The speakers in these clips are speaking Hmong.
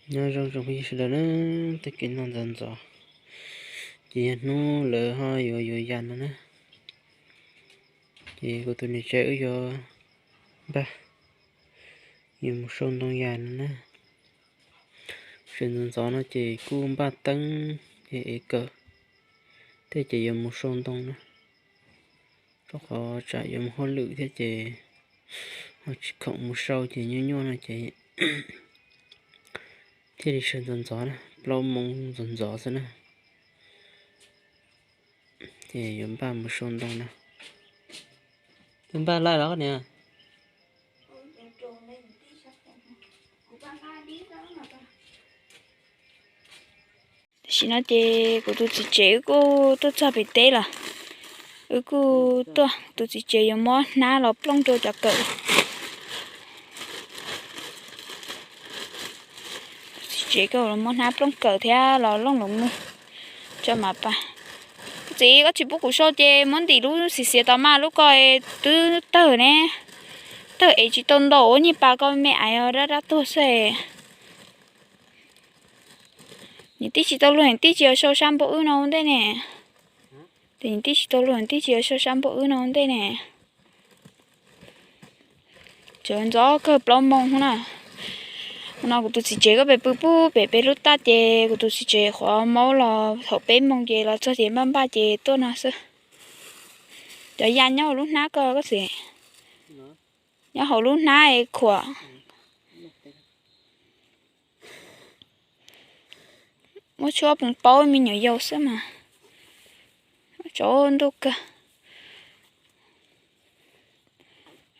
Nyob zoo tsoom phooj ywg sawv daws na, tag kis no ntxov ntxov, ces yog hnub lawv ho yuav yuav yas no na. Ces kuv tus niam tsev wb yuav npaj, yuav mus sau ntoo yas no na. Sawv ntxov ntxov no ces kuj npaj teeb ces ev kawm, thiab ces yuav mus sau ntoo na. Rau qhov tsam yuav mus hauj lwm thiab ces ho tsis khoom mus sau ces nyuaj nyuaj no ces thiaj li sawv ntxov ntxov na, plaub moos ntxov ntxov xwb na. Ces yuav npaj mus sau ntoo na. Twb npaj laij los niam? Tam sim no ces kuv tus txiv tsev wb kuj tuaj txog pem teb lawm. Wb kuj tuaj, tus txiv tsev yuav muab hnab los plooj rau cov kawm. Tus txiv tsev kuj los muab hnab plooj kawm thiab los looj los mus tso mas pas. Txiv, koj tsis pub kuv sau ces muab ntim lub xiv xiav tod mas, lub ko twb tawg ne, tawg es tsis tau ntau ua niag pas ko me ais dab dab tuag xwb. Niam tij tsis tau luag, niam tij tsis yog sau sab npau wb no ua ntej ne. Ces niam tij tsis tau luag, niam tij tsis yog sau sab npau wb no ua ntej ne. Tseem ntxov kawg plaub moos na. Ua no kuv tus txiv tsev kuj pem pw pub pem peb lub taj ces kuv tus txiv tsev qhuav maub los thaum peb moos ces los txog ces npaj npaj ces tuaj no xwb. Cov yas nyob hauv lub hnab ko koj txiv, nyob hauv lub hnab es khuam. Muab tshuab poos paub me nyuam yaus xwb mas. Tsaus ntuj kawg.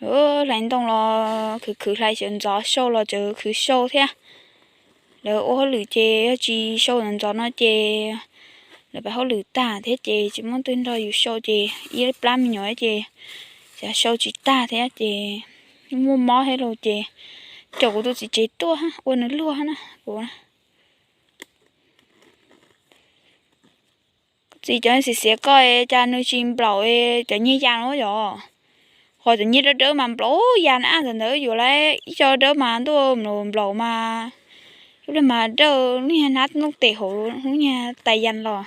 Hlais ntoo los khwv khwv hlais, tseem ntxov sau los tseem khwv sau thiab. Lawv ua hauj lwm ces yog tsis sau ntxov ntxov no ces lawv pab hauj lwm tag thiab ces tsis muaj twg nrog yus sau ces ib plab me nyuam ces xav sau tsis tag thiab ces muaj mob thiab los ces caum kuv tus txiv tsev tuaj ua nws luag na kuv. Koj txiv, cov xiv xiav ko cas nws tsis nplaum cov nyiaj yas no yom? Qhov cov nyiaj dawb dawb mas nplaum yas na, ntawm ntawd yuav lawm ib co dawb mas ntuj nplaum mas ib pliag mas dawb lub niag hnab ntooj tes hauv lub niag tais yas los.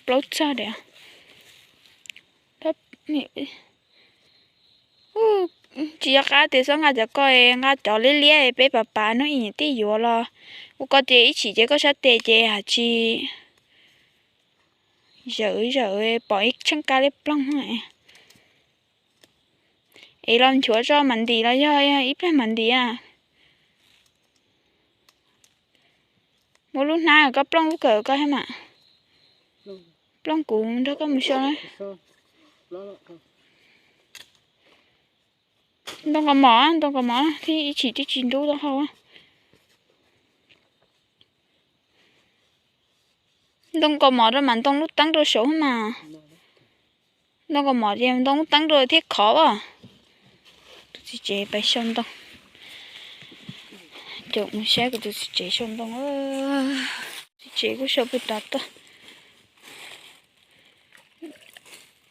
Plaub txog diam. Tsis yog qab tias xub nqa cov ko, nqa cov liab liab peb pav pav hnub ib niam tij yuav los ua ko ces ib chim ces koj sab tes ces has tsis zawm zawm pom ib tsheej kab liab ploog. Es los nchuav tso mam ntim los yog ib pliag mam ntim. Muab lub hnab koj plooj lub kawm koj thiab mas. Plooj kuv nrog koj mus sau na. Ntoo kaus mom, ntoo kaus mom thiab ib chim twb tsis ntub taub hau. Ntoo kaus mom rau mas ntoo lub teeb rau saud mas. Ntoo kaus mom ces ntoo lub teeb rau thiab khov as. Tus txiv tsev pais sau ntoo. Caum mus saib kuv tus txiv tsev sau ntoo. Txiv tsev kuj sau pw tod tuaj.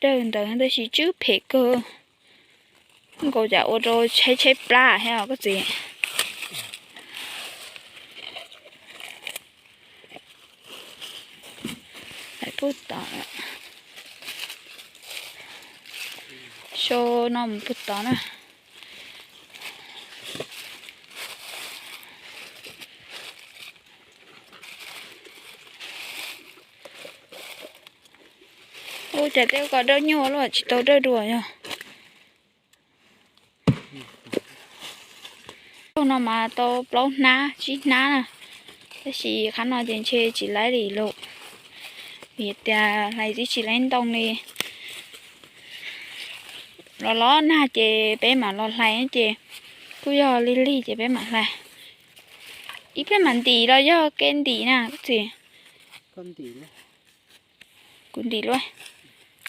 Dawj ntawd tab sis tswb phem kawg. Nkaus cas ua rau tshaib tshaib plab thiab os koj txiv. Lawm puag tod, sau no mus puag tod na. Ua cas tej ko dawb nyuaj luaj tsis tau dawj dua yog. Ub no mas tau plaub hnab tsib hnab na, tab sis qhov no ces ntshe tsis laib li lauj, vim tias hlais twb tsis laib ntoo li. Los los nag ces peb mam los hlais ces kuj yog lig lig ces peb mam hlais. Ib pliag mam ntim los yog kev ntim na koj txiv. Kuv ntim luaj,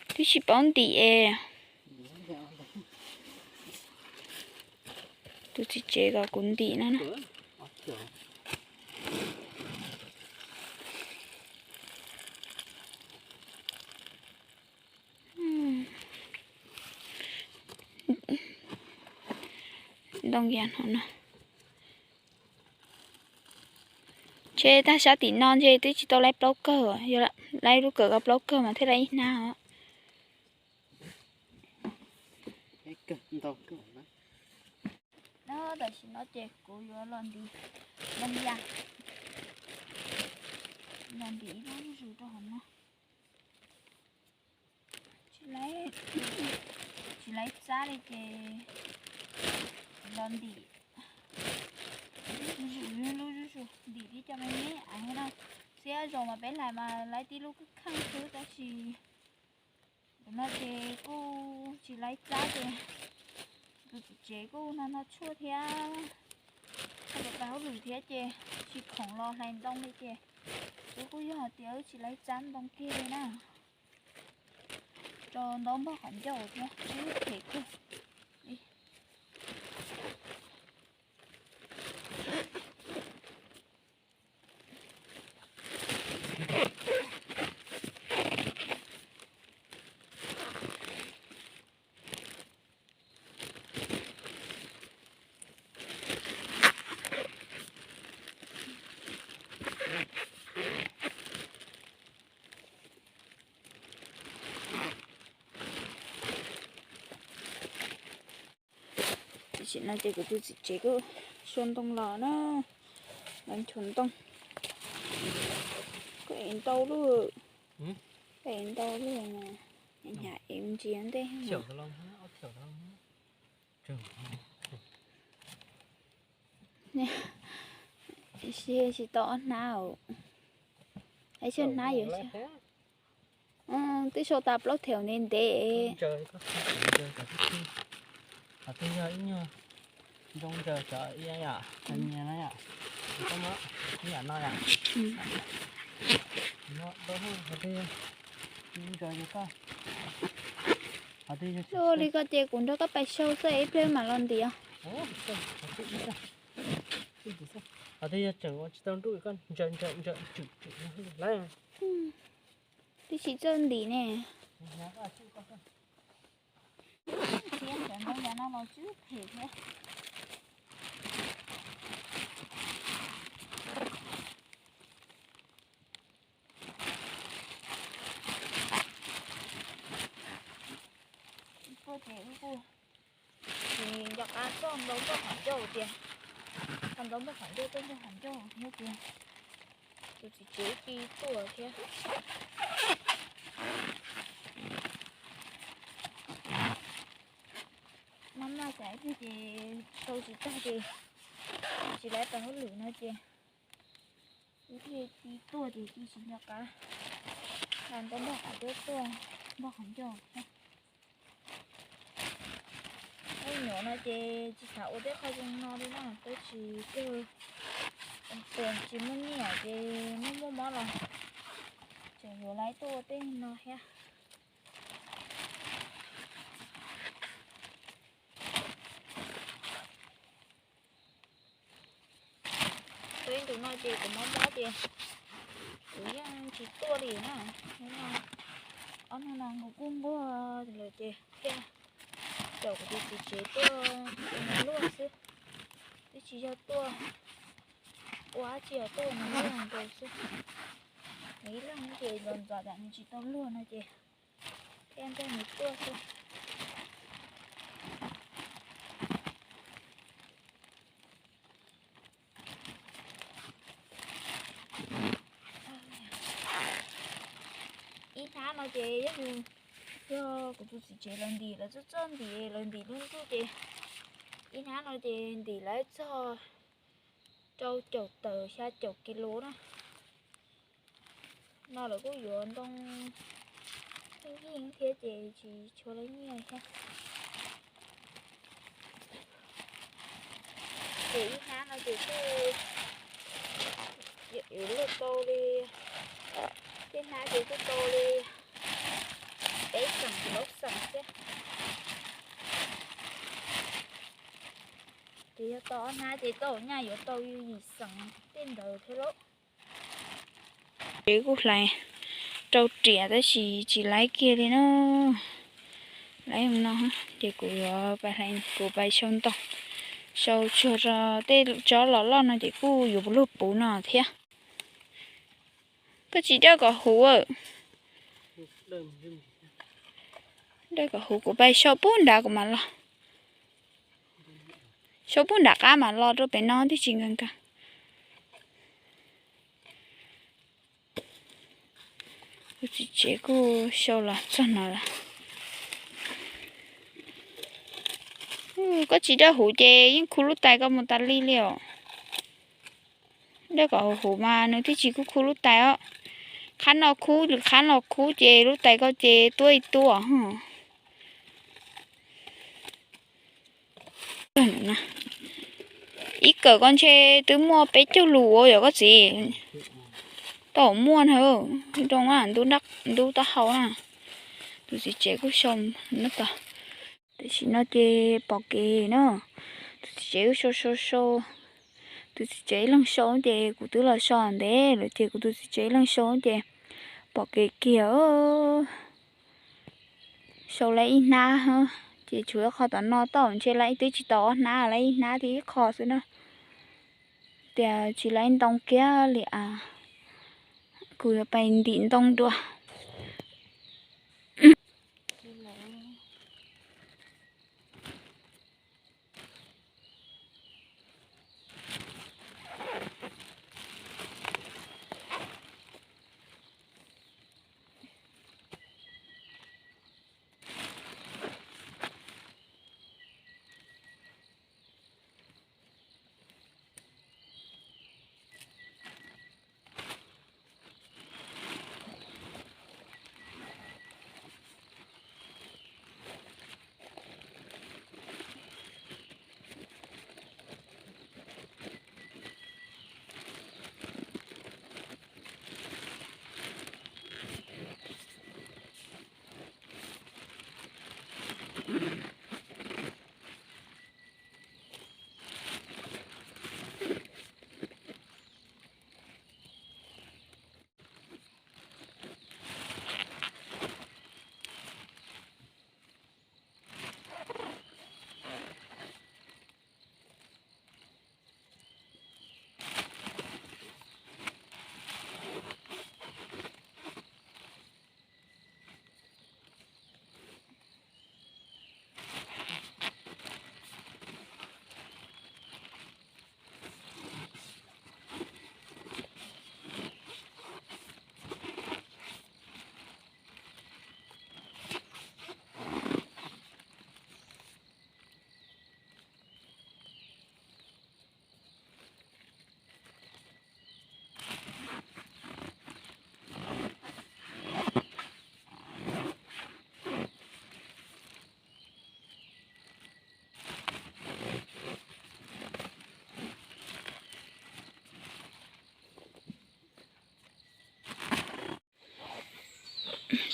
twb tsis paub ntim es. Tus txiv tsev kom kuv ntim no na. Ntoo yas no no. Ntshe tag sab tim no ntshe twb tsis tau laib plaub kawg, yog laib lub kawm ko plaub kawg mas thiaj laib ib hnab os. Tam sim no ces kuv yuav los ntim ntoo yas, los ntim ib lub zuj zus rau hauv no. Tsis laib, tsis laib txab li ces los ntim lub zuj zus, lub zuj zus, ntim tib co me me ais no. Txhiab zaus mas peb hlais mas laib tib lub kheej xwb, tab sis tam no ces kuj tsis laib txab ces tus txiv tsev kuj noj noj tshuaj thiab, kuj pab hauj lwm thiab ces tsis khoom los hlais ntoo li ces wb kuj yog hais tias wb tsis laib txab ntoo kiag li na. Rau ntaub npog qhov ncauj thiab, wb phem kawg. Tam sim no ces kuv tus txiv tsev kuj sau ntoo los na, los nchuav ntoo. Kuj ev ntau lawm, kuj ev ntau lawm, hnyav ev ntsis ntej. Tsis tau ob hnab, ib hnab yuav, twb sau tas plaub theem ntev ntev. Qhov twg yog ib nyuag zoo ntsaws cov ib yam, nyias no yom, ib yam no yom. Qhov twg ntsaws, qhov twg ua li ko ces kuv nrog koj pais sau xwb, ib pliag mam los ntim os. Qhov twg yog tseem ua tsis tau nruj koj ntsaws ntsaws ntsaws tswm tswm lawm. Twb tsis txawj ntim ne. Thiab cov ntoo yas no los twb phem thiab. Tuaj ces wb kuj tsis nco qab txog ntaub npog qhov ncauj tias, ntaub npog qhov ncauj, tuaj npog qhov ncauj thiab tias tus txiv tsev ci tuaj thiab. Maj maj cas ib pliag ces sau tsis tag ces tsis laib pab hauj lwm no ces ib pliag ci tuaj ces ci tsis nco qab, ntaub npog qhov ncauj tuaj, npog qhov ncauj. Ub, nyuam no ces tsis xav ua tej qho zoo no li na, tab sis kawg, tsis muaj nyiaj ces muaj muaj mob los tseem yuav laib tuaj ua tej no thiab. Tus ib ntus no ces kuv mob mob ces kuv yeej tsis tuaj li na. Ob hnub no kuv kuj nquag lawm ces thiaj caum kuv tus txiv tsev tuaj ua luaj xwb, twb tsis yog tuaj ua dab tsi, tuaj ua luaj nkaus xwb. Nws ib leeg ces ntxov ntxov tas nws tsis tau luag no ces thiaj nrog nws tuaj xwb. Ib hnab no ces yog, yog kuv tus txiv tsev lawv ntim, lawv txawj txawj ntim, lawv ntim lub ntuj ces ib hnab no ces ntim laib txog rau caum tawm xya caum kis lus na. No lawv kuj yuav ntoo yeej yeej thiab ces tsis tshua laib nyiaj thiab. Ces ib hnab no ces kuj yuav luag tau li, tej hnab ces kuj tau li peb xees plaub xees thiab. Ces yog tau ob hnab ces tau nyaj yuav tau yim xees tej ntawd thiab lauj. Ces kuj hlais rau riam tab sis tsis laib kiag li na. Laib no ces kuv yuav, kuv pais sau ntoo, Sau tsuag rau tej tsob los loj no ces kuj yuav luag puv no thiab. Koj tsis dawj kom huv. Dawj kom huv kuv pais sau pub nrad kuv mam los. Sau pub nram qab mam los rau pem no twb tsis nkees nkees. Kuv txiv tsev kuj sau los txog no lawm. Koj tsis dawj huv ces yeej khub lub tais koj mus tas li li os. Dawj kom huv huv mas nws thiaj tsis khub khub lub tais os. Qhab no khub lwm qhab no khub ces lub tais koj ces tuab ib tuab. Ib kawm koj ntshe twb muaj peb caug lus ua yom koj txiv. Tau muaj na, nroo ntub taub hau na. Tus txiv tsev kuj sau no tod. Tam sim no ces pom kev na. Tus txiv tsev kuj sau sau sau. Tus txiv tsev ib leeg sau ces kuv twb los so ntev lawm ces kuv tus txiv tsev ib leeg sau ces pom kev kiag. Sau lawm ib hnab, ces tshuav ib qho tom no tau ntshe lawv twb tsis tau ob hnab, lawv ib hnab thiab ib qho xwb na. Tias tsis lawv ntoo kiag li as, kuv yuav pais ntim ntoo dua.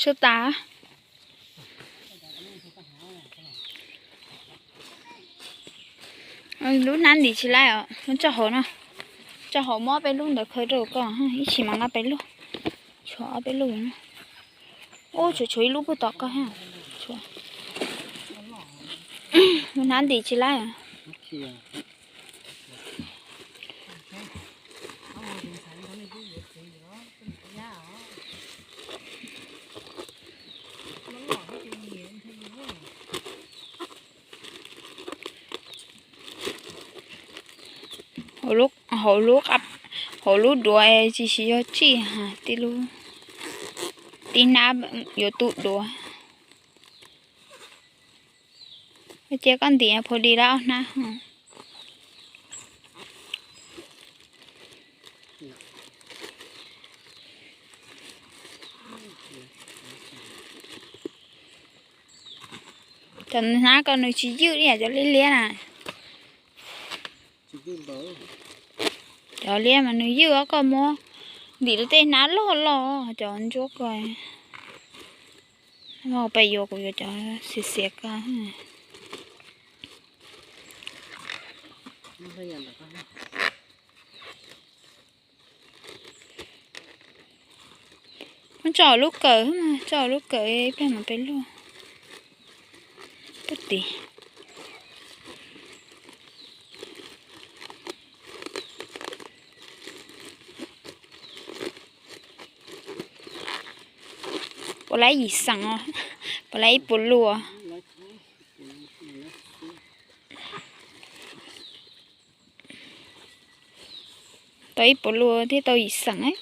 Sab tas. Lub hnab ntim tsis laib os, tso hauv no. Tso hauv, muab ob peb lub ntawd khaws rau koj, ib chim mas nqa peb lub. Tshuav ob peb lub no. Ub, tshuav tshuav ib lub puag tom koj. Lub hnab ntim tsis laib. Hauv lub, hauv lub duav tsis, tsis yog tsij, tib lub, tib hnab yuav tu duav. Cia koj ntim phuav di lawm ob hnab. Cov hnab ko nws tsis ywj li cov liab liab na. Cov liab mas nws ywj, koj muab ntim rau tej hnab loj loj, cov ntsuab ko. Peb yuav, kuv yuav cov xiav xiav ko. Muab tso lub kawm, tso lub kawm ib pliag mas peb luaj. Pub tim. Puas laib yim xees os, puas laib ib puas lua. Tau ib puas lua thiab tau yim xees.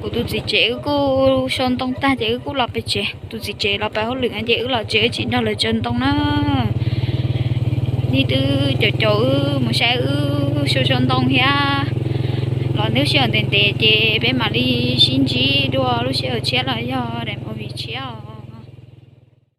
Kuv tus txiv tsev wb kuj sau ntoo tag ces wb kuj los pem tsev. Tus txiv tsev los pem hauj lwm ces wb los tsev wb tsis nrog lawv tsaws ntoo na. Nej twb caum caum wb mus saib wb sau sau ntoo thiab los, lub sij hawm ntev ntev ces peb mam li sib ntsib dua lub sij hawm tshiab los yog.